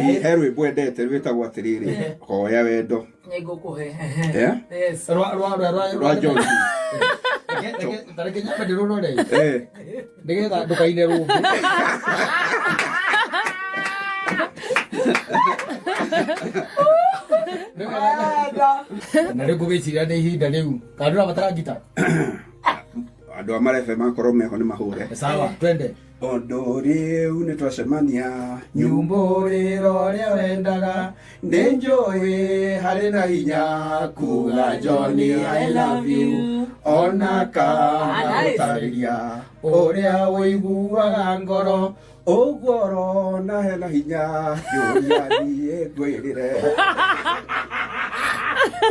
Ĩĩ, he rwĩmbo endete rwĩtagwo atĩrĩrĩ, Hoya Wendo. Nĩngũkũhe. Eh? Yes. Rwa rwa rwa rwa Rwa John. Reke nyambe ndĩrũrore nĩgetha ndũkaine rũngĩ. Na rĩu ngũgĩciria nĩ ihinda rĩu kana ndũrabatara ngita. Andũ a marebe makorwo meho nĩ mahũre. Sawa, twende. Tondũ rĩu nĩ twacemania. Nyumbũrĩra ũrĩa wendaga. Nĩ njũĩ harĩ na hinya kuga Johnny I love you, ona kana gũtarĩria ũrĩa ũiguaga ngoro. Ũguo ũrona hena hinya njũria thiĩ ngwĩrĩre.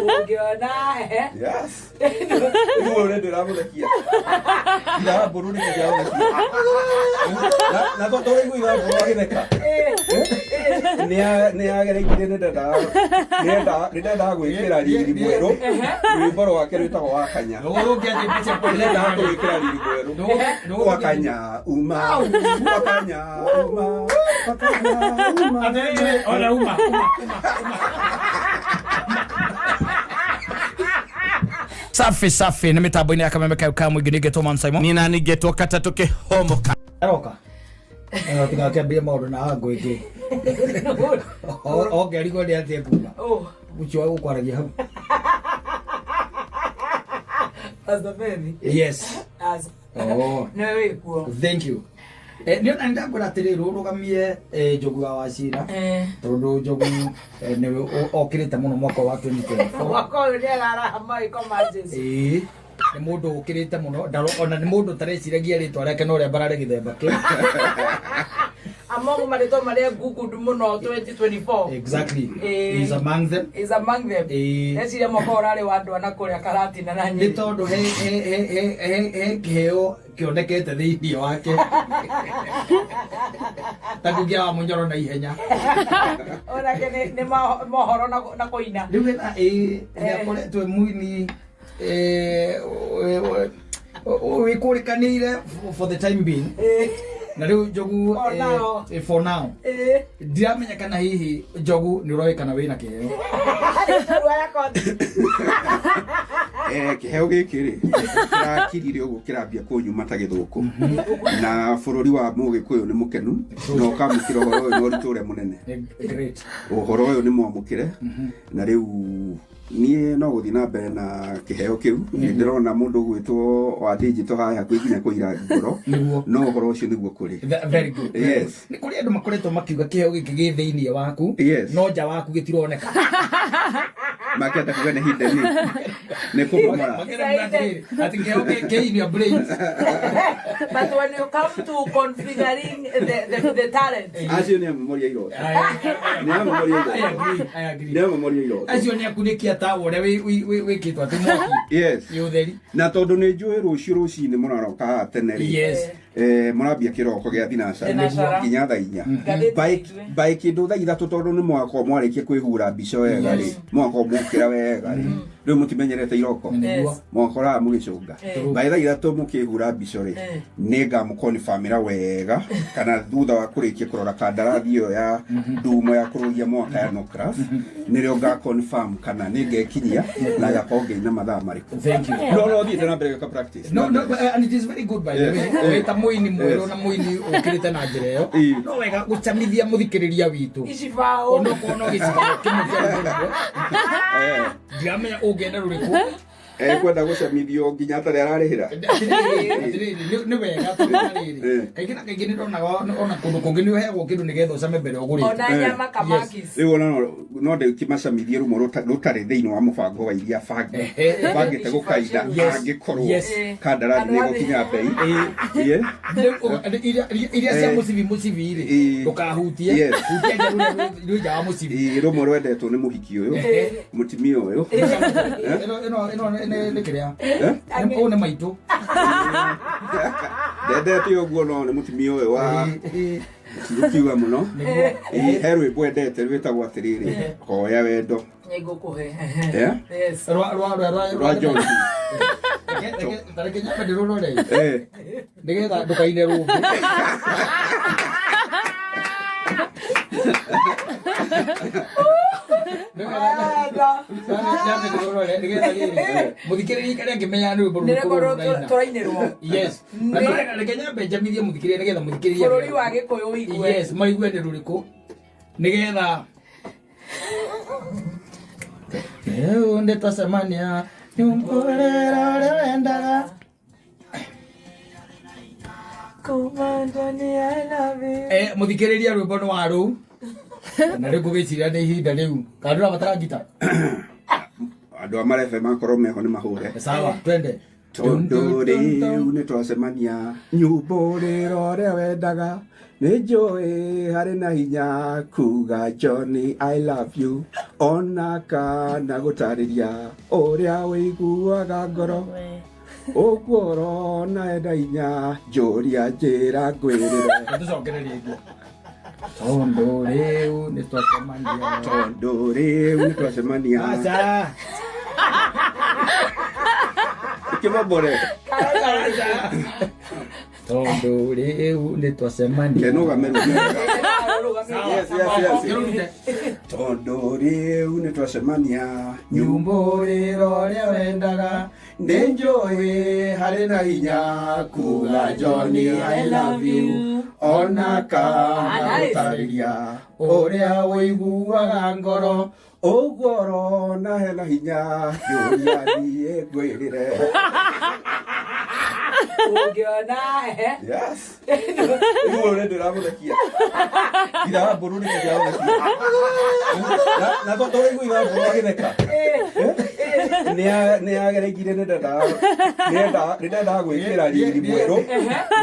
Ũngĩona eh? Yes. Rĩu ũrĩa ndĩramũthekia. Ithambũrũ nĩ ndĩramũthekia. Na tondũ ũraigua ithambũrũ agĩtheka. Nĩ agereirie nĩ ndendaga gwĩkĩra riri mwerũ. Rwĩmbo rwake rwĩtagwo Wakanya. Nĩ ndendaga kũrwĩkĩra riri mwerũ. Wakanya uma. Wakanya uma. Wakanya uma. Ona uma, uma, uma. Safi safi nä mä tambo-inä ya kameme kau ka må ingä nä ngetwo Man Simon. Nina ningetwo katatũ kĩhomoka. Aroka. Tigakĩambie maũndũ na hangũ ĩngĩ. Ongerigwo nĩ atĩa kuga. Oh, Ũcio wa gũkwaragia hau. Pastor Femi. Yes. As Oh. nĩwe wĩkuo. Thank you. Nĩ ona ndakwĩra atĩrĩrĩ ũrũgamie Njogu wa Wachira tondũ Njogu nĩwe okĩrĩte mũno mwaka wa 2024. Mwaka ũyũ nĩ araraha mawĩko ma Jesu. Ĩĩ, nĩ mũndũ ũkĩrĩte mũno ona nĩ mũndũ ũtareciragia rĩtwa rĩake no rĩambarare gĩthemba kĩu. Among marĩtwa marĩa googled mũno 2024. Exactly. He is among them. Is among them. Eciria mwaka ũyũ ũrarĩ wa andũ ana kũrĩa Karatina na Nĩ Nyĩrĩ. tondũ he he he he he he kĩheo kĩonekete thĩinĩ wake ta kũngĩa wa mũnyoro na ihenya. Onake nĩ mohoro na kũina. Rĩu hena ĩĩ nĩ akoretwo e mũini wĩkũrĩkanĩire for the time being. Na rĩu Njogu For now. For now ndiramenya kana hihi Njogu nĩ ũroĩ kana wĩna kĩheo. Ruoya koti. Kĩheo gĩkĩ rĩ kĩrakirire ũguo kĩrambia kũnyuma ta gĩthũkũ na bũrũri wa mũgĩkũyũ nĩ mũkenu na ũkamũkĩra ũhoro ũyũ na ũritũ ũrĩa mũnene. Great. Ũhoro ũyũ nĩ mwamũkĩre na rĩu niĩ no gũthiĩ na mbere na kĩheo kĩu. Nĩ ndĩrona mũndũ ũgwĩtwo wa digital haha hakuhĩ nginya kũira ngoro. Nĩguo. No ũhoro ũcio nĩguo kũrĩ. Very good. Yes. Nĩ kũrĩ andũ makoretwo makiuga kĩheo gĩkĩ gĩ thĩinĩ waku no nja waku gĩtironeka. Makĩenda kuga nĩ hinda nĩ kũmomora. Makĩenda kuga atĩrĩrĩ, atĩ kĩheo kĩ in your brains. But when you come to configuring the talent. Acio nĩ amomoria iroto. Nĩ amomoria I iroto. agree, I agree. Nĩ amomoria iroto. Acio nĩ akunĩkia tawa ũrĩa wĩkĩtwo atĩ mwaki nĩ ũtheri. Na tondũ nĩ njũĩ rũciũ rũcinĩ mũraroka haha tene rĩ. Yes. Mũrambia kĩroko gĩa thinacara Thinacara. nginya thaa 4. Ngathĩti ithuĩ. By kĩndũ thaa 3 tondũ nĩ mwakorwo mwarĩkia kwĩhura mbica wega rĩ, mwakorwo mokĩra wega rĩ, rĩu mũtimenyerete iroko. Nĩguo. Mwakoraga mũgĩcũnga. By thaa 3 mũkĩhura mbica rĩ, nĩ ngamũkonibamĩra wega kana thutha wa kũrĩkia kũrora kandarathi ĩyo ya ndumo ya kũrũgia mwaka ya Nocraf, nĩrĩo nga confirm kana nĩ ngekinyia na ngakorwo ngĩina mathaa marĩkũ. Thank you. No thiĩte na mbere gwĩka practice. No, and it is very good by the way. Wĩ ta mũini mwerũ na mũini ũkĩrĩte na njĩra ĩyo. No wega gũcamithia mũthikĩrĩria witũ. Icibao. Onokorwo no gĩcigo kĩmwe kĩa rwĩmbo rũmwe. Ndiramenya ũngĩenda rũrĩkũ. Ekwenda gũcamithio nginya atarĩ ararĩhĩra. Atĩrĩrĩ, atĩrĩrĩ, nĩ wega tondũ na rĩrĩ, kaingĩ na kaingĩ nĩ ndonaga ona kũndũ kũngĩ nĩ ũheagwo kĩndũ nĩgetha ũcame mbere ũgũrĩte. Ona nyama kamakis. Rĩu ona no ndĩkĩmacamithie rũmwe rũtarĩ thĩinĩ wa mũbango wa iria bangĩte gũkaina angĩkorwo kandarathi nĩ gũkinya mbei. Iria cia mũcibi mũcibi rĩ, ndũkahutie. Hutia njerũ ĩrĩa rwĩ nja wa mũcibi. Rũmwe rwendetwo nĩ mũhiki ũyũ, mũtumia ũyũ. Ĩno ĩno ĩno nĩ kĩrĩa. Ũyũ nĩ maitũ. Ndendete ũguo no nĩ mũtumia ũyũ wa gũkiuga mũno. He rwĩmbo endete rwĩtagwo atĩrĩrĩ, Hoya Wendo. Nĩngũkũhe. Yes. Rwa rwa rwa rwa Rwa John. Reke nyambe ndĩrũrore. Nĩgetha ndũkaine rũngĩ. Muthikĩrĩria karĩa ngĩmenya nĩ rwĩmbo nĩ rũrĩkũ rwĩmbo rũraina. tũrainĩrwo. Yes. Na reke nyambe njamithie mũthikĩrĩria nĩgetha mũthikĩrĩria Bũrũri wa Gĩkũyũ ũigue. Yes, maigue nĩ rũrĩkũ nĩgetha rĩu nĩtwacemania nyumbũrĩra ũrĩa wendaga. Kumandani, I love you. Mũthikĩrĩria rwĩmbo nĩ wa rũu na rĩu ngũgĩciria nĩ ihinda rĩu kana ndũrabatara ngita. Andũ a marebe makorwo meho nĩ mahũre. Sawa, twende. Tondũ rĩu nĩ twacemania nyumbũrĩra ũrĩa wendaga, nĩ njũĩ harĩ na hinya kuga Johnny I love you, ona kana gũtarĩria ũrĩa ũiguaga ngoro, ũguo ũrona enda hinya njũria njĩra ngwĩrĩre. Tũcokererie rĩngĩ. Tondũ rĩu nĩ twacemania. Tondũ rĩu nĩ twacemania. Aca. Kĩmombore. Tondũ rĩu nĩ twacemania. Kenũgame rũgame. Yes, Yes, yes, yes. Tondũ rĩu nĩ twacemania Nyumbũrĩra ũrĩa wendaga. Nĩ njũĩ harĩ na hinya kuga Johnny I love you, ona kana gũtarĩria ũrĩa ũiguaga ngoro, ũguo ũrona hena hinya njũria thiĩ ngwĩrĩre. Ũngĩona eh. Yes. Rĩu ũrĩa ndĩramũthekia ithambũrũ nĩ ndĩramũthekia na tondũ ũraigua ithambũrũ agĩtheka nĩ agereire nĩ ndendaga gwĩkĩra riri mwerũ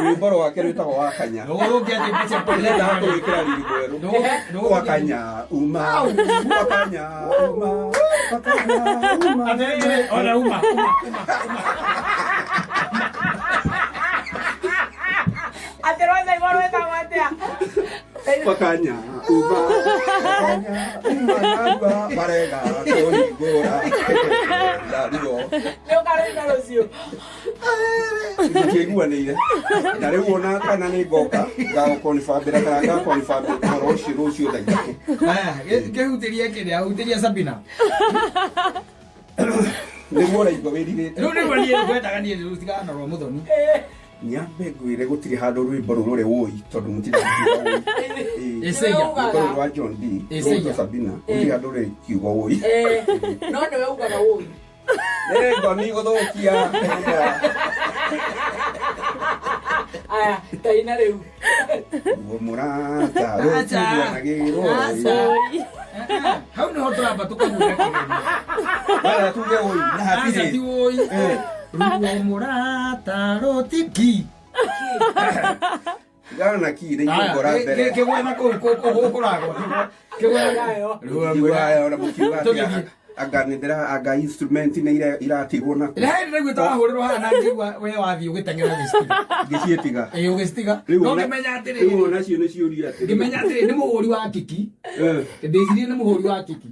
rwĩmbo rwake rwĩtagwo wakanya. Ndũgũthũkia nyĩmbo cia Ndendaga kũrwĩkĩra riri mwerũ. Wakanya uma, wakanya uma, wakanya uma. Atĩrĩrĩ, ona uma, uma, uma. Atĩ rwetha igũrũ rwĩtagwo atĩa? Wakanya uma, wakanya uma, narua marega kũhingũra na ruo. Nĩ ũkarũina rũciũ. Tũtiaiguanĩire na rĩu ona kana nĩ ngoka ngagũkonibambĩra kana ngakonibambĩra ũhoro ũcio rũciũ thaa 3. Aya, kĩhutĩrie kĩrĩa, hutĩria Sabina. Nĩguo ũraigua wĩrirĩte. Rĩu nĩguo niĩ ngwendaga niĩ rĩu tigana na rwa Mũthoni. Nyambe ngwĩre gũtirĩ handũ rwĩmbo rũrũ rũrĩ wũi tondũ mũtirĩ kiugo wũi. Ĩcĩia. Rwĩmbo rũrũ rwa John D Ĩcĩia. rũrũ Sabina gũtirĩ handũ rũrĩ kiugo wũi. No nĩwe ugaga ũi. Nĩ ngoni gũthũkia. Aya, taina rĩu. Ruo mũrata rũtiguanagĩrwo. Hau nĩho tũramba tũkahuria kĩgerio. Bara tuge wũi na Aca hatirĩ. ti wũi. Ruo mũrata rũtiki. Tigana na ki nĩ ngora mbere. Kĩgwe na kũu kũragwo. Kĩgwe. Ruo Mũkiuga ona mũkiuga atĩ Tũgĩthiĩ. anga nĩ ndĩra anga instrument nĩ iratigwo na Ĩrĩa hĩndĩ ndaiguĩte wahũrĩrwo haha na ngĩigua we wathiĩ ũgĩteng'era ũgĩcitiga. ngĩciĩtiga. Ĩĩ ũgĩcitiga. Rĩu No ona- ngĩmenya Rĩu atĩrĩrĩ. onacio nĩ ciũria atĩrĩ. Ngĩmenya atĩrĩ nĩ mũhũri wa kiki. Ndĩcirie nĩ mũhũri wa kiki.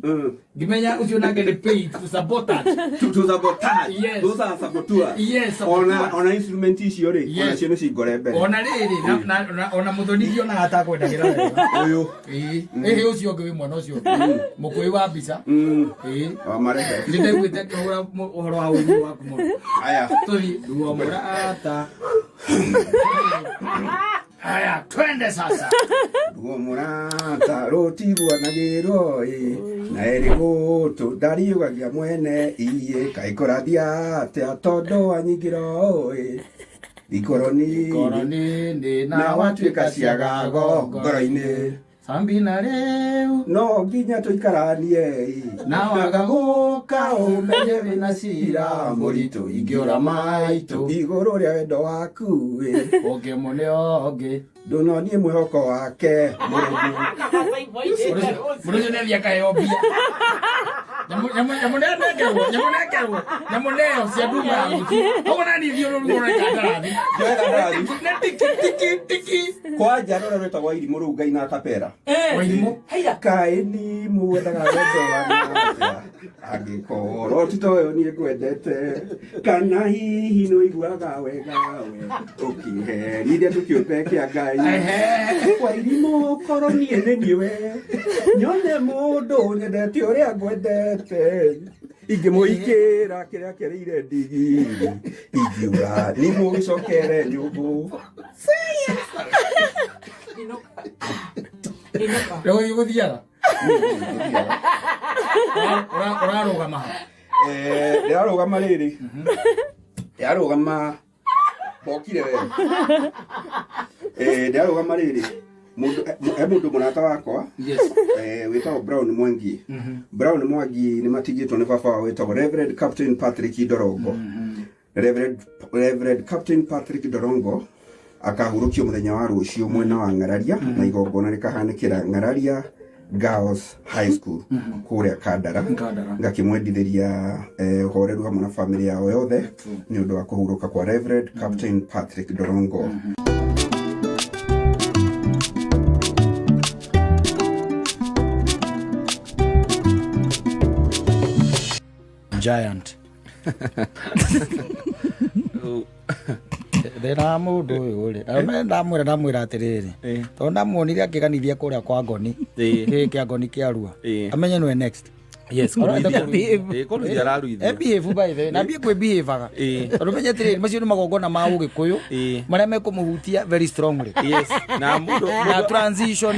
Ngĩmenya ũcio nake nĩ paid to sabotage. To sabotage. Yes. Those are saboteurs. Yes, Ona saboteurs. ona instrument icio rĩ, Yes. onacio nĩ cingore mbere. Ona rĩrĩ ona Mũthoni ndionaga atakwendagĩra wega. Ũyũ. Ĩĩ ĩhĩ ũcio ũngĩ wĩ mwena ũcio ũngĩ. Mũkũĩ wa mbica. Ĩĩ. Wa marehe. Nĩ ndaiguĩte akĩhũra ũhoro wa ũini waku mũno. Aya. Tũthiĩ ruo mũrata. Haya, twende sasa. Ruo mũrata rũtiguanagĩrwo ĩ na ĩrĩ gũtũ ndariũgagia mwene iĩ kaĩ kũrathiĩ atĩa tondũ wanyingĩra ĩ ikoroni Koroni na watuĩka ciagago ngoro-inĩ Sambina rĩu no nginya tũikaranie ĩ na waga gũka ũmenye wĩna cira mũritũ ingĩũra maitũ igũrũ rĩa wendo waku ĩ ũngĩ mũne ũngĩ ndũnonie mwĩhoko wake mũrũmu. Mũndũ ũcio nĩathiĩ akaheo mbia. Nyamũ nĩanengerwo, nyamũ nĩanengerwo, nyamũ neo cia nduma ya rũciũ. Koguo nani thiũrũrũo na kandarathi. Njoe kandarathi. Nĩ tiki tiki tiki. Kwanja rũrĩa rwĩtagwo irimũ rũu ngai na kapera. Wairimũ. Haiya. Kaĩ ni muendaga wendo atĩa angĩkorwo ti toyo niĩ ngwendete kana hihi nĩũiguaga wega we ũkĩherithia tũkĩũmbe kĩa Ngai kwa irimũ korwo niĩ nĩ niĩ we nyone mũndũ nyendete ũrĩa ngwendete ingĩmũikĩra kĩrĩa kĩrĩire ndigi ingiuga nĩmũgĩcokere nyũngũ. Inoka. Inoka. Rĩu ũthiĩ gũthiaga. Ũrarũgama ha? Ndĩrarũgama rĩrĩ, ndĩrarũgama mbokire we. Ndĩrarũgama rĩrĩ, mũndũ he mũndũ mũrata wakwa wĩtagwo Brown Mwangi. Brown Mwangi nĩ matigĩtwo nĩ baba wao wĩtagwo Reverend Captain Patrick Ndorongo. Reverend Captain Patrick Dorongo akahurũkio mũthenya wa rũciũ mwena wa Ng'araria na igongona rĩkahanĩkĩra Ng'araria Girls High School kũrĩa Kandara. Kandara. Ngakĩmwendithĩria ũhoreru hamwe na famĩlĩ yao yothe nĩ ũndũ wa kũhurũka kwa Reverend Captain Patrick Dorongo. Giant. Thĩna wa mũndũ ũyũ rĩ, arũme ndamwĩra ndamwĩra atĩrĩrĩ, tondũ ndamuonire akĩganithia kũrĩa kwa ngoni, kĩĩ kĩa ngoni kĩa rua, amenye nĩwe next. Yes, Ũrenda kũruithia. kũruithia. Ĩĩ, kũruithia araruithia. E behave by the way, na ambie kwĩ behaveaga. Tondũ menye atĩrĩrĩ, macio nĩ magongona ma ũgĩkũyũ marĩa mekũmũhutia very strongly. Yes, na mũndũ Na transition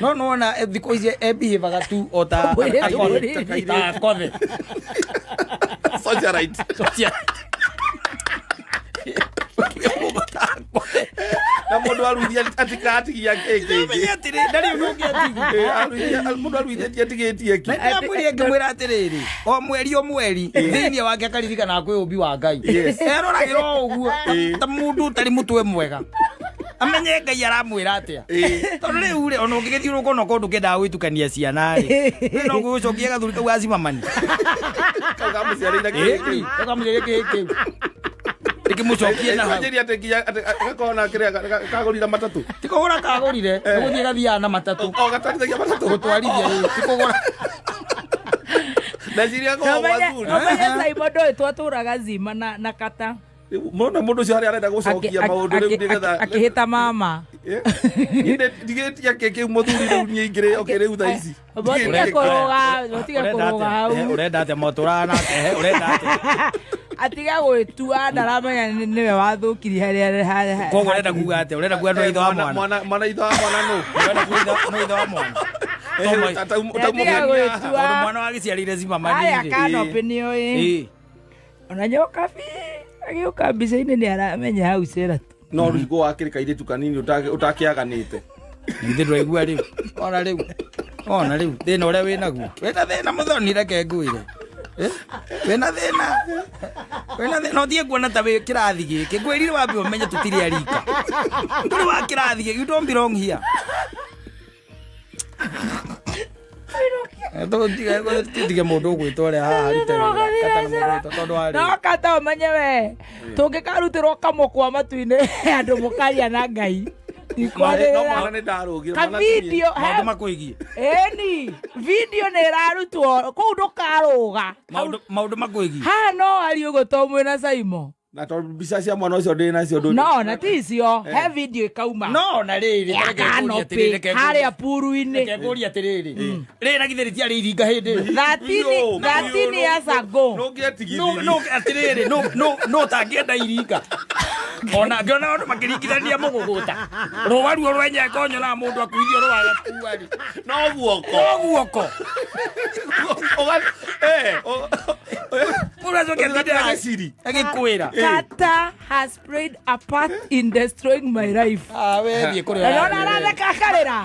no nona thikũ ici e behaveaga tu o ta Mwĩrĩ. ta akothe. Socialite. Na mũndũ aruithia atikatigia kĩ kĩngĩ. Menye atĩrĩ, ndarĩ ũndũ ũngĩ atigire. Ĩĩ, mũndũ aruithĩtie atigĩtie kĩ. Na ndamwĩrire ngĩmwĩra atĩrĩrĩ, o mweri o mweri thĩinĩ wake akaririkanaga kwĩ ũmbi wa Ngai. Eroragĩra o ũguo ta mũndũ ũtarĩ mũtwe mwega, amenye Ngai aramwĩra atĩa. Tondũ rĩu rĩ, ona ũngĩgĩthiũrũrũka ona korwo ndũkĩendaga gwĩtukania ciana rĩ, rĩu no gũgũcokia gathuri kau gacimamani. Kau kamũciarĩire kĩĩ kĩu. Kau kamũciarĩire kĩĩ kĩu. Rĩkĩmũcokie na hau. Kwanjĩria atĩ nginya atĩ gakorwo na kĩrĩa kagũrire matatũ. Ti kũgũra kagũrire, nĩ gũthiĩ gathiaga na matatũ. O gatwarithagia matatũ. Gũtwarithia rĩu, ti kũgũra. Ndeciria korwo gwa thuri. Ũmenye Simon ndũĩ twatũraga Zima na kata. Mũno mũndũ ũcio harĩa arenda gũcokia maũndũ rĩu nĩgetha Akĩhĩta mama. Niĩ ndigĩtia kĩ kĩu mũthuri rĩu niĩ ingĩrĩ okay rĩu thaa ici. Mũtige kũrũga, mũtige kũrũga hau. Ũrenda atĩa mwatũraga nake, ũrenda atĩa? Atiga gwĩtua ndaramenya nĩwe wathũkirie harĩa. Koguo ũrenda kuga atĩa? Ũrenda kuga no ithe wa mwana? Mwana ithe wa mwana nũ? Ũrenda kuga no ithe wa mwana? Atiga gwĩtua. Tondũ mwana wagĩciarĩire cimamani Aya rĩ. canopy nĩoĩ. Ona nyoka bi agĩũka mbica-inĩ nĩ aramenya hau cera tu. No rũhingũ wakĩrĩ kairĩtu kanini ũtakĩaganĩte. Githĩ ndwaigua rĩu? Ona rĩu. Ona rĩu thĩna ũrĩa wĩnaguo. Wĩna thĩna mũthoni reke ngwĩre. Wĩna thĩna. Wĩna thĩna ũthiĩ kuona ta wĩ kĩrathi gĩkĩ. Ngwĩrire wambe ũmenye tũtirĩ arika. Ndũrĩ wa kĩrathi gĩkĩ. You don't belong here. Tige mũndũ ũgwĩtwo ũrĩa haha arute wĩra. Kata nĩ mũndũ ũgwĩtwo tondũ warĩ. No kata ũmenye we tũngĩkarutĩrwo kamũkwa matu-inĩ andũ mũkaria na Ngai. No mwana nĩ ndarũgire. Ka video Maũndũ makwĩgiĩ. Ĩni video nĩ ĩrarutwo kũu ndũkarũga. Maũndũ makwĩgiĩ. Haha no arie ũguo to mwĩna Simon. Na tondũ mbica cia mwana ũcio ndĩ nacio ndũ. No na ti icio he video ĩkauma. No na rĩrĩ Ya canopy harĩa puru-inĩ. Reke ngũrie atĩrĩrĩ. Rĩrĩ na githĩ rĩtiarĩ iringa hĩndĩ ĩyo. 13 years ago. Nũngĩetigithirie. No atĩrĩrĩ no ũtangĩenda iringa. Ona ngĩona andũ makĩringithania mũgũgũta. Rũa ruo rwenyengo nyonaga mũndũ akuithio rũa agakua rĩ. No guoko. No guoko. Mũndũ acoke atinde Gĩciri. agĩkwĩra. Kata has played a part in destroying my life. Ah, we thiĩ kũrĩa Na ũrathiĩ. nona aratheka akarĩra.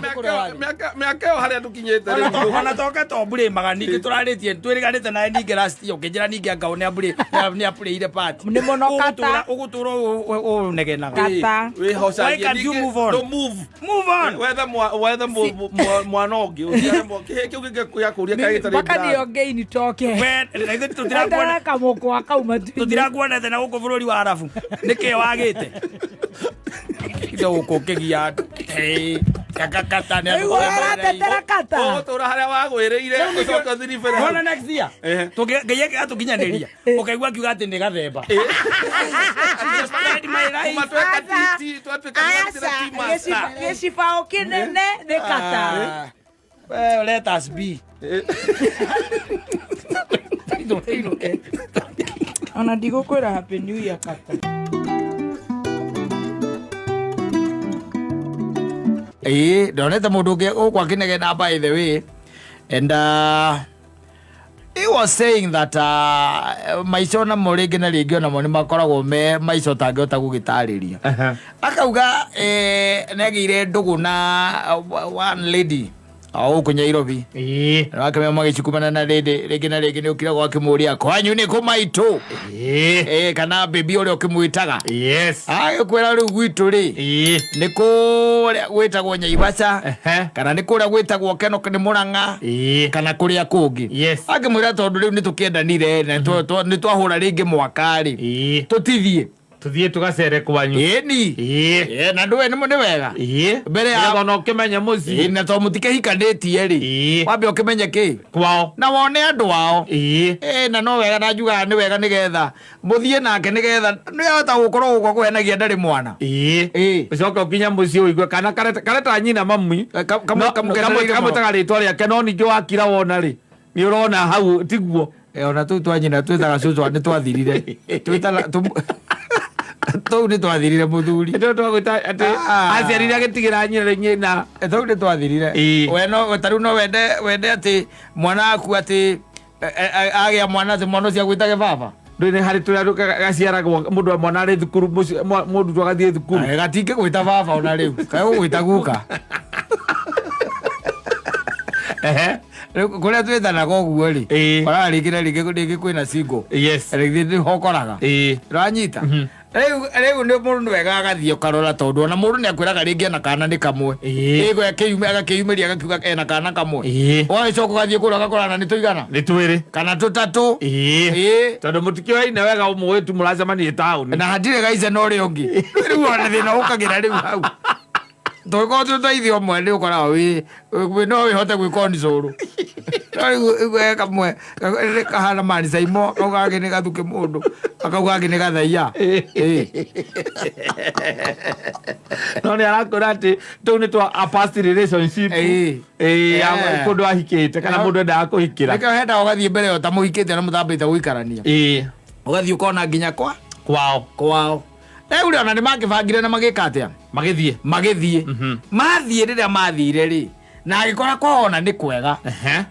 Mĩaka ĩyo harĩa tũkinyĩte rĩu. Ona toke to mbũrĩmaga ningĩ tũrarĩtie twĩrĩganĩte nawe ningĩ last year ũkĩnjĩra ningĩ anga nĩ apũrĩire party. Nĩ mũno Kata. Ũgũtũra ũnegenaga. Kata. Wĩhocagie Why can't you ningĩ- move on? Don't move. Move on. Wethe mwana ũngĩ ũciare kĩhĩ kĩu gĩngĩakũria kaĩ gĩtarĩ Mpaka brand. niongei nitoke. We, na ithuĩ tũtirakuona Etera kamũkwa kau matu-inĩ. tũtirakuonete na gũkũ bũrũri wa arabu nĩkĩ wagĩte ndo gũkũ ũkĩgia andũ Hey, kakakata nĩ andũ Rĩu ũratetera Kata. Ũgũtũra harĩa wagwĩrĩire ũcoke ũthiribĩre hau. Ona next year Ehe. Ngai atũkinyanĩria ũkaigua akiuga atĩ nĩ gathemba Destroyed my life. Kuma tweka twatuĩka Aca, team master. gĩcibaũ kĩnene nĩ Kata. Ah, well, let us be. Ona ndigũkwĩra happy new year Kata. Ĩĩ, ndonete mũndũ ũngĩ gũkũ akĩnegena by the way and he was saying that maica onamo rĩngĩ na rĩngĩ onamo nĩ makoragwo me maica ũtangĩhota gũgĩtarĩria. Akauga nĩ agĩire ndũgũ na one lady o gũkũ Nyairobi. Wakĩmenya magĩcukumana na rĩndĩ rĩngĩ na rĩngĩ nĩ ũkiragwo akĩmũria kwanyu nĩ kũ maitũ, kana baby ũrĩa ũkĩmwĩtaga. Agĩkwĩra rĩu gwitũ rĩ nĩ kũrĩa gwĩtagwo Nyaibaca kana nĩ kũrĩa gwĩtagwo Kenok nĩ Mũrang'a kana kũrĩa kũngĩ. Akĩmwĩra tondũ rĩu nĩ tũkĩendanire na nĩ twahũra rĩngĩ mwaka rĩ, tũtithiĩ Tuthiĩ tũgacere kwanyu. Ĩni. Na ndũĩ nĩ wega mbere ya Nĩgetha ona ũkĩmenye mũciĩ. Ĩ, na tondũ mũtikĩhikanĩtie rĩ, wambe ũkĩmenye kĩ Kwao. Na wone andũ ao. Ĩ, na no wega na njugaga nĩ wega nĩgetha mũthiĩ nake nĩgetha nĩahota gũkorwo gũkũ akũhenagia ndarĩ mwana. Ũcoke ũkinye mũciĩ ũigue kana kareta nyina mami. Kamũkenereire mũno. Kamwĩtaga rĩtwa rĩake no ningĩ wakira wona rĩ nĩ ũrona hau tiguo. Ona tũu twa nyina twĩtaga cũcũ nĩ twathirire. Twĩtaga tũu nĩ twathirire mũthuri. Nĩ twagwĩta atĩ Ah. aciarire agĩtigĩra nyina nyina. Tũu nĩ twathirire. We no ta rĩu no wende atĩ mwana waku atĩ agĩa mwana atĩ mwana ũcio agwĩtage baba. Ndũĩ nĩ harĩ tũrĩa gaciaragwo mũndũ wa mwana arĩ thukuru mũndũ agathiĩ thukuru. Gatingĩgwĩta baba ona rĩu kagũgwĩta guka. Rĩu kũrĩa twĩtanaga ũguo rĩ, koraga rĩngĩ na rĩngĩ rĩngĩ kwĩna single. Rĩngĩ nĩho ũkoraga ũranyita rĩu nĩ mũndũ nĩ wega agathiĩ ũkarora tondũ ona mũndũ nĩ akwĩraga rĩngĩ ena kana nĩ kamwe. Ĩgo agakĩyumĩria agakiuga ena kana kamwe. Ũgagĩcoka ũgathiĩ kũrĩa ũgakorana nĩ tũigana Nĩ twĩrĩ. Kana tũtatũ. Tondũ mũtikĩoyaine wega ũmũĩ tu mũracemania taũni. Na hatirĩ gaice na ũrĩa ũngĩ rĩu ona thĩna ũkagĩra rĩu hau tũgĩkorwo twĩ twa ithe ũmwe nĩ ũkoraga no wĩhote gwĩka onicũrũ no rĩu he kamwe kahana manicaimo kau gangĩ nĩ gathuke mũndũ akau gangĩ nĩ gathaia. No nĩ arakwĩra atĩ tũu nĩ twa a past relationship. Ya kũndũ ahikĩte kana mũndũ endaga kũhikĩra. Nĩkĩo hendaga ũgathiĩ mbere ĩyo ũtamũhikĩte na mũtambĩte gũikarania. Ũgathiĩ ũkona nginya kwa Kwao. Kwao rĩu rĩ ona nĩ makĩbangire na magĩka atĩa? Magĩthiĩ. Magĩthiĩ. Mathiĩ rĩrĩa mathire rĩ na agĩkora kwao ona nĩ kwega.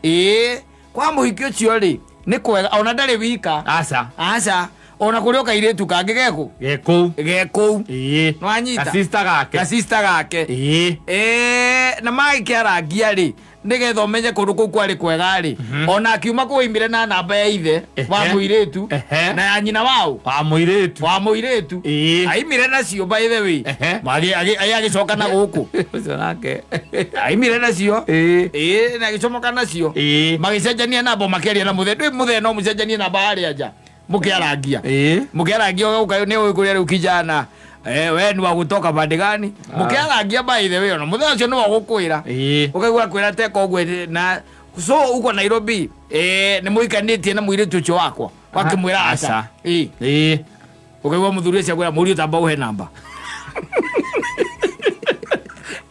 Ĩĩ kwa mũhiki ũcio rĩ nĩ kwega ona ndarĩ wika. Aca. Aca ona kũrĩ o kairĩtu kangĩ gekũ Gekũu. Gekũu. Nĩwanyita? Gasista gake. Gasista gake. Ĩĩ na magĩkĩarangia rĩ nĩgetha ũmenye kũndũ kũu kwarĩ kwega rĩ ona akiuma kũu aimire na namba ya ithe wa mũirĩtu na ya nyina wao wa mũirĩtu wa mũirĩtu aimire nacio by the way. Agĩcoka na gũkũ Ũcio nake aimire nacio ĩĩ na agĩcomoka nacio magĩcenjania namba makĩaria na mũthee ndũĩ mũthee no mũcenjanie namba harĩa nja mũkĩarangia mũkĩarangia ũgauka nĩ ũĩ kũrĩa rĩu kijana we ni wa gutoka pande gani mũkĩarangia by the way ona mũthee ũcio nĩwe ũgũkwĩra ũkaigua kwĩra teka ũguo na so uko Nairobi nĩ mũikanĩtie na mũirĩtu ũcio wakwa wakĩmwĩra aca. Aca. Ũkaigua mũthuri ũcio akwĩra mũriũ tamba ũhe namba.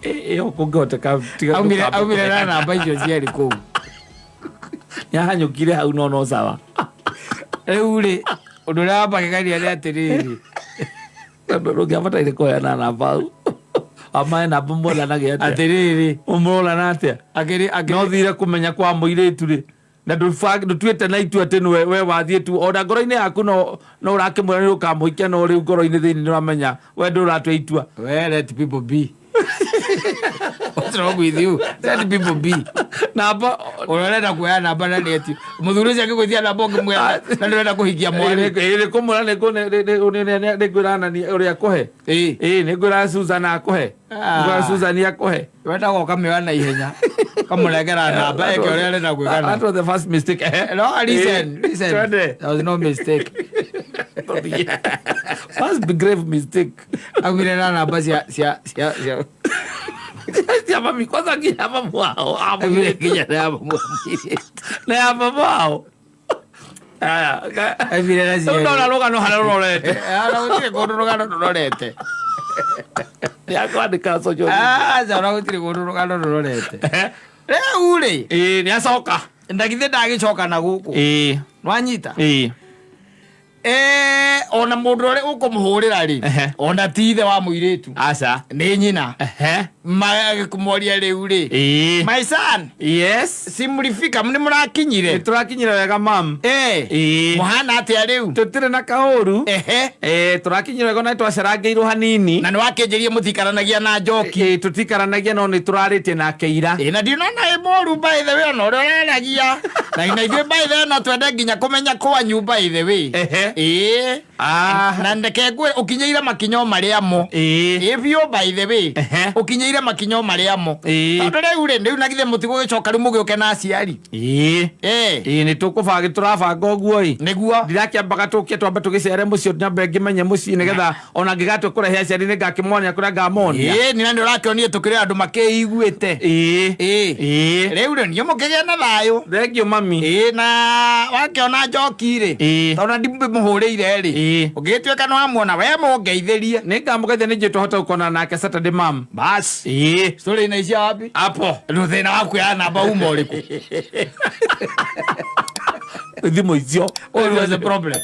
Ĩyo kũngĩhoteka tiga Aumire na namba icio cierĩ kũu. Nĩahanyũkire hau no sawa. Rĩu rĩ ũndũ ũrĩa wambagegania nĩ atĩrĩrĩ Tondũ ndũngĩabataire kũheana namba hau amae namba muonanagia atĩa? Atĩrĩrĩ ũmũrorana atĩa? Akĩrĩ No thire kũmenya kwa mũirĩtu rĩ Na ndũtuĩte na itua atĩ nĩwe we wathiĩ tu ona ngoro-inĩ yaku no no ũrakĩmwĩra nĩ ũkamũhikia, no rĩu ngoro-inĩ thĩinĩ nĩ ũramenya we ndũratua itua. Well, let people be. What's wrong with you? Let people be. Namba. Ũrĩa ũrenda kuoya namba na nĩ eti mũthuri ũcio angĩgwĩtia namba ũngĩmwĩra na ndũrenda kũhikia mwarĩ. Nĩ kũmwĩra nĩ ngwĩra nani ũrĩa akũhe. Ĩĩ, nĩ ngwĩra Susan akũhe. Ah. Ngwĩra Susan akũhe. Wendaga ũkamĩoya na ihenya, ũkamũnengera namba eke ũrĩa arenda gwĩka. That was the first mistake. No, listen, listen. Twende. There was no mistake. First grave mistake. Aumire na namba cia cia cia cia cia mami kwanza, nginya mamu wao. Aumire nginya na ya mamu wa mũirĩtu. Na ya mama wao. Aya. Aumire na cia Rĩu ndona rũgano harĩa rũrorete. Ona gũtirĩ kũndũ rũgano rũrorete. Nĩ akwandĩka social media. Aca, ona gũtirĩ kũndũ rũgano rũrorete. Rĩu rĩ, Ĩĩ, nĩ acoka. Ndagithĩ ndagĩcoka na gũkũ. Nwanyita. Eh, ona mũndũ ũrĩa ũkũmũhũrĩra rĩ, ona ti ithe wa mũirĩtu. Aca. Nĩ nyina. Magĩkũmoria rĩu rĩ, my son. Yes. Si mlifika, nĩ mũrakinyire? Nĩ tũrakinyire wega, mam. Mũhana atĩa rĩu? Tũtirĩ na kaũru. Tũrakinyire wega, na twacerangĩirwo hanini. Na nĩ wakĩnjĩrie mũtikaranagia na Njoki. Ĩĩ, tũtikaranagia, no nĩ tũrarĩtie nake ira. Ĩ, na ndinona ĩ mũru, by the way, ona ũrĩa ũraragia na ithuĩ, by the way, no twende nginya kũmenya kwanyu, by the way. Ĩĩ, na ndeke ngwĩre ũkinyĩire makinya o marĩa mo. Ĩĩ biũ, by the way, ũkinyĩire makinya o marĩa mo, tondũ rĩu rĩ, rĩu na githĩ mũtigũgĩcoka rĩu mũgĩũke na aciari? Ĩĩ. Ĩĩ, nĩ tũkũbanga, tũrabanga ũguo ĩ. Nĩguo. Ndirakĩambaga tũke twambe tũgĩcere mũciĩ, nyambe ngĩmenye mũciĩ, nĩgetha ona ngĩgatua kũrehe aciari nĩ ngakĩmonia kũrĩa ngamonia. Ĩĩ, nĩ na nĩ ũrakĩonire tũkĩrĩ andũ makĩiguĩte. Ĩĩ. Rĩu rĩ, niĩ mũkĩgĩe na thayũ. Thank you, mami. Ĩĩ, na wakĩona Njoki rĩ, tondũ ndimũhũrĩire rĩ, ũngĩgĩtuĩka nĩ wamuona we mũngeithĩrie. Nĩ ngamũgeithia, nĩ njũĩ twahota gũkonana nake Saturday, mam. Bas. Ĩĩ. Story inaishia wapi? Hapo. Ndio thĩna wa kuoya namba uma ũrĩkũ? Thimũ icio. What was the problem?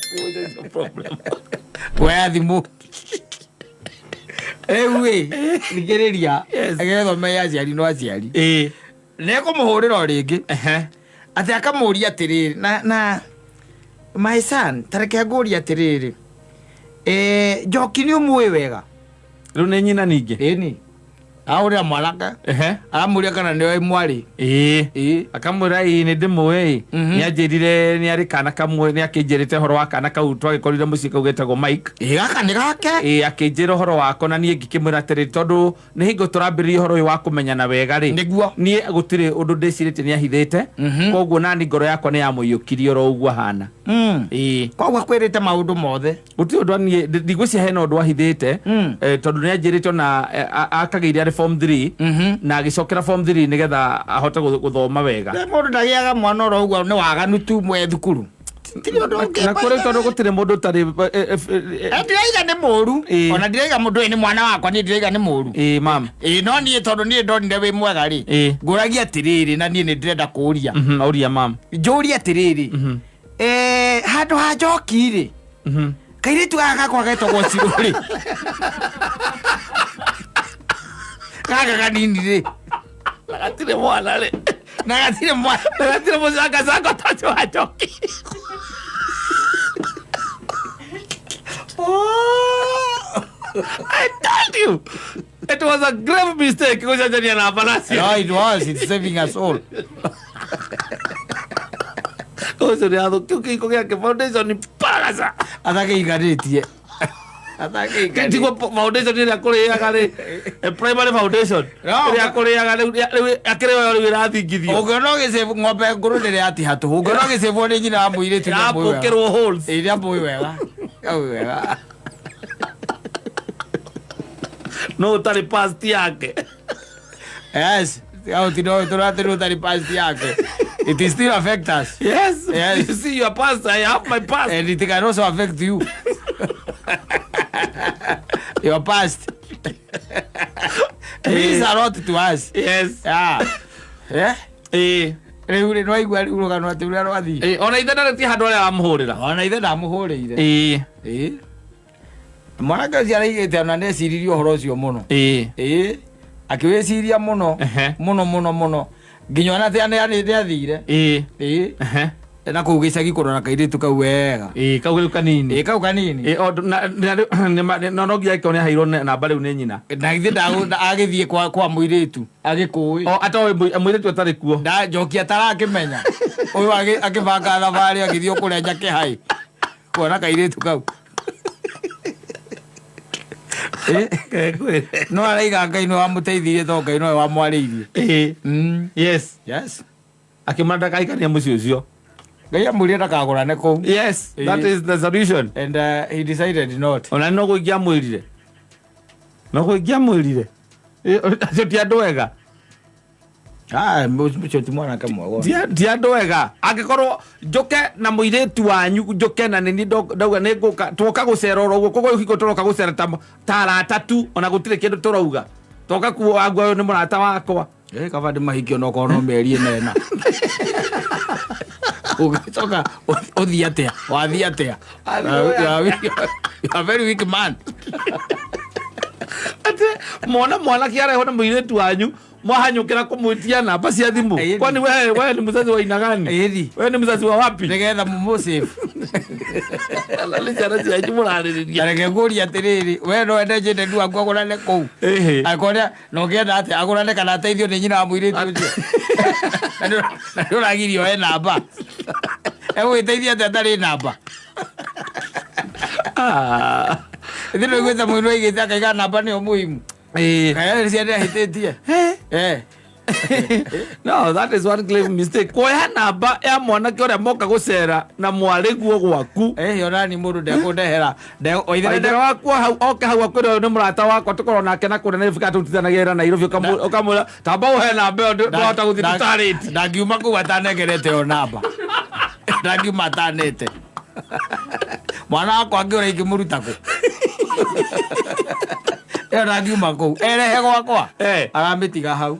Kuoya thimũ. Rĩu ĩ, thikĩrĩria, agĩthome aciari no aciari. Nĩ ekũmũhũrĩra o rĩngĩ. Atĩ akamũria atĩrĩrĩ, na my son, ta reke ngũrie atĩrĩrĩ. Eh, Njoki nĩ ũmũĩ wega? Rĩu nĩ nyina ningĩ? Ĩni. Ahũrĩra mwanake. Aramũria kana nĩ oĩ mwarĩ. Ĩĩ. Akamwĩra ĩĩ, nĩ ndĩmũĩ. Nĩ anjĩrire nĩ arĩ kana kamwe, nĩ akĩnjĩrĩte ũhoro wa kana kau twagĩkorire mũciĩ kau getagwo Mike. Ĩĩ, gaka nĩ gake. Ĩĩ, akĩnjĩra ũhoro wako, na niĩ ngĩkĩmwĩra atĩrĩ, tondũ nĩ hingo tũrambĩrĩria ũhoro ũyũ wa kũmenyana wega rĩ, nĩguo niĩ gũtirĩ ũndũ ndĩcirĩtie nĩ ahithĩte, koguo nani ngoro yakwa nĩ yamũiyũkirie oro ũguo ahana. Ĩĩ. Koguo akwĩrĩte maũndũ mothe? Gũtirĩ ũndũ niĩ ndigwĩciria hena ũndũ ahithĩte, tondũ nĩ anjĩrĩte ona akagĩire arĩ form 3 na agĩcokera form 3 nĩgetha ahote gũthoma wega. Rĩu mũndũ ndagĩaga mwana oro ũguo nĩ waganu tu mwe thukuru. Tirĩ ũndũ ũngĩ. Na kũrĩ tondũ gũtirĩ mũndũ ũtarĩ Ndiraiga nĩ mũru, ona ndiraiga mũndũ ũyũ nĩ mwana wakwa, niĩ ndiraiga nĩ mũru. Ĩĩ, mam. Ĩĩ, no niĩ tondũ niĩ ndonire wĩ mwega rĩ, ngũragia atĩrĩrĩ, na niĩ nĩ ndĩrenda kũũria. Ũria, mam. Njũrie atĩrĩrĩ, handũ ha Njoki rĩ, kairĩtu gaka gakwa getagwo Cirũ rĩ, gaka kanini rĩ, na gatirĩ mwana rĩ, na gatirĩ mwana, na gatirĩ mũcangacango ta ũcio wa Njoki. I told you it was a grave mistake gũcenjania namba nacio. No, it was. It's saving us all. Ũcio nĩ athũkio kĩhiko gĩake, foundation paragaca. Atakĩiganĩtie. Tiguo foundation ĩrĩa kũrĩaga rĩ, primary foundation ĩrĩa kũrĩaga rĩu akĩrĩoyo rĩu ĩrathingithio. Ũngĩona ũgĩcĩbu ng'ombe ngũrũ nĩ yatiha tũhũ. Ũngĩona ũgĩcĩbwo nĩ nyina wa mũirĩtu nĩ amũĩ wega. Ĩrapũkĩrwo holes. Ĩĩ, nĩ amũĩ wega. Nĩ amũĩ wega. No ũtarĩ past yake. Yes. Au tũratĩ ũtarĩ past yake. It is still affect us. Yes. Yes. You see your past, I have my past. And it can also affect you. Your past. Means a lot to us. Yes. Yeah. Yeah. Ĩĩ. Rĩu rĩ, nĩwaigua rĩu rũgano atĩ ũrĩa rwathiĩ. Ĩĩ, ona ithe ndarĩ ti handũ arĩa aramũhũrĩra. Ona ithe ndamũhũrĩire. Ĩĩ. Ĩĩ. Mwanake ũcio araigĩte ona nĩeciririe ũhoro ũcio mũno. Ĩĩ. Ĩĩ. Akĩwĩciria mũno. Mũno mũno mũno. Nginya ona nĩ athire. Ĩĩ. Ĩĩ. Ehe. Na kũu gĩcagi kũrora kairĩtu kau wega. Ĩĩ, kau rĩu kanini. Ĩĩ, kau kanini. Ĩĩ, o, na no nginya ĩkorwo nĩ aheirwo namba rĩu nĩ nyina. Na githĩ agĩthiĩ kwa mũirĩtu agĩkũĩ. O atoĩ mũirĩtu atarĩ kuo. Nda njoki atarakĩmenya. Ũyũ akĩbanga thabarĩ agĩthiĩ kũrĩa Njakĩhai kuona kairĩtu kau. No araiga Ngai nĩwe wamũteithirie tondũ Ngai nowe wamwarĩirie. Ĩĩ. Yes. Yes. Akĩmwĩra ndakahikania mũciĩ ũcio. Ngai amwĩrire ndakagũrane kũu. Yes, that is the solution. And he decided not. Ona no gũingĩamwĩrire. No gũingĩamwĩrire. Acio ti andũ ega. Ah, mũcio ti mwanake mwega. Ti andũ ega. Angĩkorwo njũke na mũirĩtu wanyu njũke na nĩ ndauga nĩ ngũka twoka gũcera oro ũguo koguo hingo tũroka gũcera ta arata tu ona gũtirĩ kĩndũ tũrauga. Toka kuo angua ũyũ nĩ mũrata wakwa. Kaba ndĩmahikie onokorwo no mĩeri ĩna ĩna. Ũgĩcoka ũthiĩ atĩa? Wathiĩ atĩa? You are very weak man. Atĩ mwana mwanake arehwo nĩ mũirĩtu wanyu mwahanyũkĩra kũmwĩtia namba cia thimũ. Ĩĩ. Kwani wewe ni mzazi wa aina gani? Ĩĩ. Wewe ni mzazi wa wapi? Nĩgetha mũmũsave. Kana nĩ ciana cianyu mũrarĩrĩria. Na reke ngũrie atĩrĩrĩ, we no wende njende waku agũrane kũu? Ĩhĩ. Angĩkorwo na ũngĩenda atĩa agũrane kana ateithio nĩ nyina wa mũirĩtu ũcio? Na nĩ ũragirio oe namba. Egũgĩteithia atĩa atarĩ namba? Ah. Ithuĩ nĩũiguĩte mũndũ aigĩte akaiga namba nĩyo muhimu. Ĩĩ. Kaya nĩ ciana ahĩtĩtie. No, that is one grave mistake. Kuoya namba ya mwanake ũrĩa moka gũcera na mwarĩguo gwaku. Ona ni mũndũ ndekũndehera. Waithera waku hau oke hau akwĩre ũyũ nĩ mũrata wakwa tũkorwo nake na kũrĩa Nairobi kana tũrutithanagia wĩra Nairobi ũkamwĩra tamba ũhe namba ĩyo ndũrahota gũthiĩ tũtarĩtie. Ndangiuma kũu atanengerete ĩyo namba. Ndangiuma atanete. Mwana wakwa angĩũra ingĩmũruta kũ? Ĩyo ndangiuma kũu. Erehe gwakwa. Aramĩtiga hau.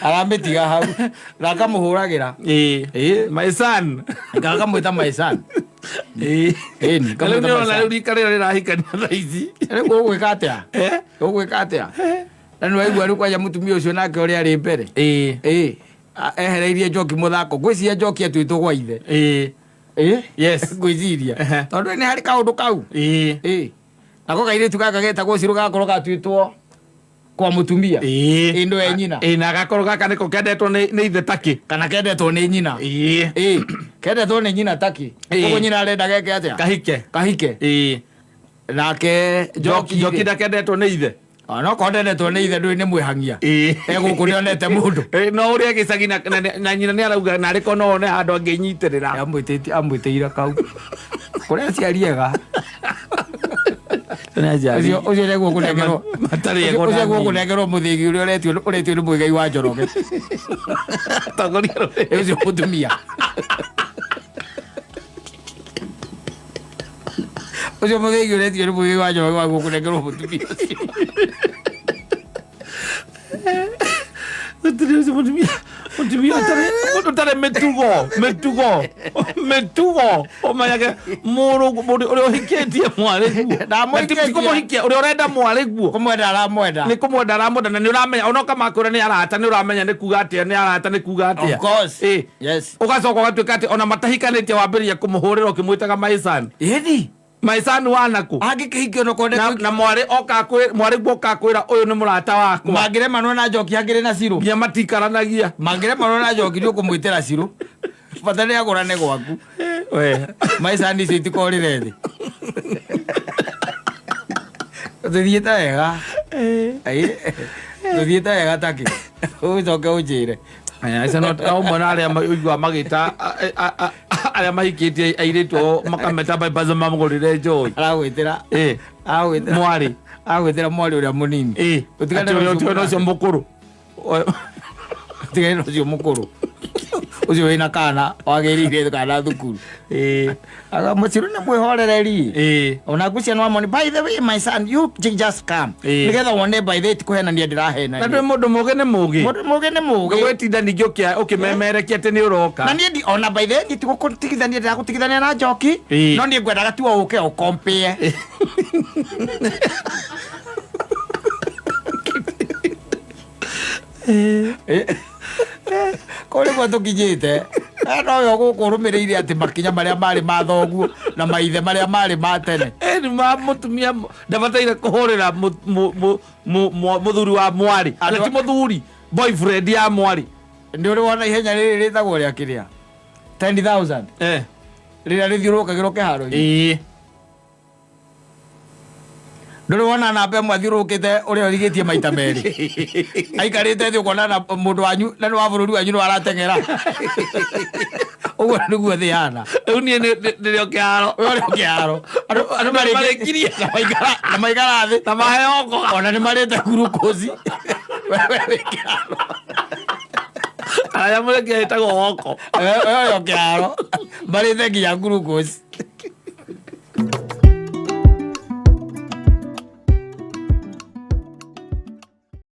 Aramĩtiga hau. Na akamũhũragĩra. My son. Akamwĩta my son. Ĩni, Rĩu ngamwĩta nĩ my ũrona son. rĩu rika rĩrĩa rĩrahikania thaa ici. Rĩu ũgwĩka atĩa? Ũgwĩka atĩa? Na nĩ waigua rĩu kwanja mũtumia ũcio nake ũrĩa arĩ mbere. Ehereirie njoki mũthako. Ngwĩciria njoki atuĩtwo gwa ithe. Yes. Ngwĩciria. Tondũ nĩ harĩ kaũndũ kau. Nako kairĩtu gaka getagwo Cirũ gagakorwo gatuĩtwo kwa mũtumia. Ĩĩ nĩwe nyina. Ĩĩ, na gakorwo gaka nĩko kendetwo nĩ ithe takĩ. Kana kendetwo nĩ nyina. Ĩĩ. Kendetwo nĩ nyina takĩ. Koguo nyina arenda geke atĩa? Kahike. Kahike. Nake Njoki Njoki ndakendetwo nĩ ithe. Ona okorwo ndendetwo nĩ ithe ndũĩ nĩ mwĩhangia. Egũkũ nĩonete mũndũ. No ũrĩa gĩcagi na nyina nĩ arauga narĩ ko no one handũ angĩnyitĩrĩra. Amwĩtĩire kau. Kũrĩa aciari ega. Ũcio Ũcio nĩguo kũnengerwo. Matarĩ ega Ũcio ona nĩguo nini. kũnengerwo mũthĩgi ũrĩa ũretio nĩ Mũigai wa Njoroge. Atongoria rũrĩrĩ. Ũcio mũtumia. Ũcio mũthĩgi ũretio nĩ Mũigai wa Njoroge waguo kũnengerwo mũtumia ũcio. Gũtirĩ ũcio mũtumia mũtumia mũndũ ũtarĩ mĩtugo ũmenyage mũrũ mũndũ ũrĩa ũhikĩtie mwarĩguo. Ndamũhikĩtie. Ti kũmũhikia ũrĩa ũrenda mwarĩguo. Kũmwenda aramwenda. Nĩ kũmwenda aramwenda na nĩ ũramenya ona ũkamakwĩra nĩ arata nĩ ũramenya nĩ kuga atĩa nĩ arata nĩ kuga atĩa. Of course. Yes. Ũgacoka ũgatuĩka atĩ ona matahikanĩtie wambĩrĩria kũmũhũrĩra ũkĩmwĩtaga my son. Ĩni. My son wa nakũ? Angĩkĩhikio no kwende Na mwarĩ oka mwarĩguo oka kwĩra ũyũ nĩ mũrata wakwa. Mangĩremanwo na njoki angĩrĩ na Cirũ. Nginya matikaranagia. Mangĩremanwo na njoki nĩ ũkũmwĩtĩra Cirũ. Bata nĩ agũrane gwaku. We. My son icio itikorĩre thĩ. Tũthiĩte wega. Tũthiĩte wega takĩ. Ũcoke ũnjĩre. Acio no ũmwe na arĩa ũiguaga magĩta arĩa mahikĩtie airĩtu ao makameta bypass mamũgũrĩre njohi. Aragwĩtĩra. Aragwĩtĩra. Mwarĩ. Aragwĩtĩra mwarĩ ũrĩa mũnini. Ũtigane Atĩ na ũrĩa ũcio ũtigane na ũcio mũkũrũ. Ũtigane na ũcio mũkũrũ. Ũcio wĩna kana wagĩrĩire kana thukuru. Aga mũcirũ nĩ mwĩhorereri. Ona ngwĩciria no amoni by the way my son you just come. Nĩgetha wone by the way ti kũhenania ndĩrahenania. Na ndũĩ mũndũ mũgĩ nĩ mũgĩ. Mũndũ mũgĩ nĩ mũgĩ. Ndũgwĩtinda ningĩ ũkĩmemerekia atĩ nĩ ũroka. Na niĩ ona by the way niĩ tigũkũtigithania ndĩragũtigithania na njoki. No niĩ ngwendaga tu o ũke ũkompĩe. Kũu nĩguo tũkinyĩte. Nowe ũgũkũ ũrũmĩrĩire atĩ makinya marĩa marĩ ma thoguo na maithe marĩa marĩ ma tene. Ĩni ma mũtumia ndabataire kũhũrĩra mũthuri wa mwarĩ. Ona ti mũthuri, boyfriend ya mwarĩ. Nĩ ũrĩ wona ihenya rĩrĩ rĩtagwo rĩa kĩrĩa 10,000 rĩrĩa rĩthiũrũrũkagĩrwo kĩharo-inĩ? Ĩĩ. Ndũrĩ wona namba ĩmwe athiũrũrũkĩte ũrĩa ũrigĩtie maita merĩ aikarĩte thĩ, ũkona na mũndũ wanyu na nĩ wa bũrũri wanyu nĩ warateng'era? Ũguo nĩguo thĩ hana. Rĩu niĩ ndĩrĩ o kĩharo. We ũrĩ o kĩharo. Andũ marĩkirie na maikara thĩ na maheo ngoga. Ona nĩ marĩte gurukosi, we wĩ kĩharo. Arĩa mũrĩkia ĩtagwo woko. We ũrĩ o kĩharo, marĩte nginya gurukosi.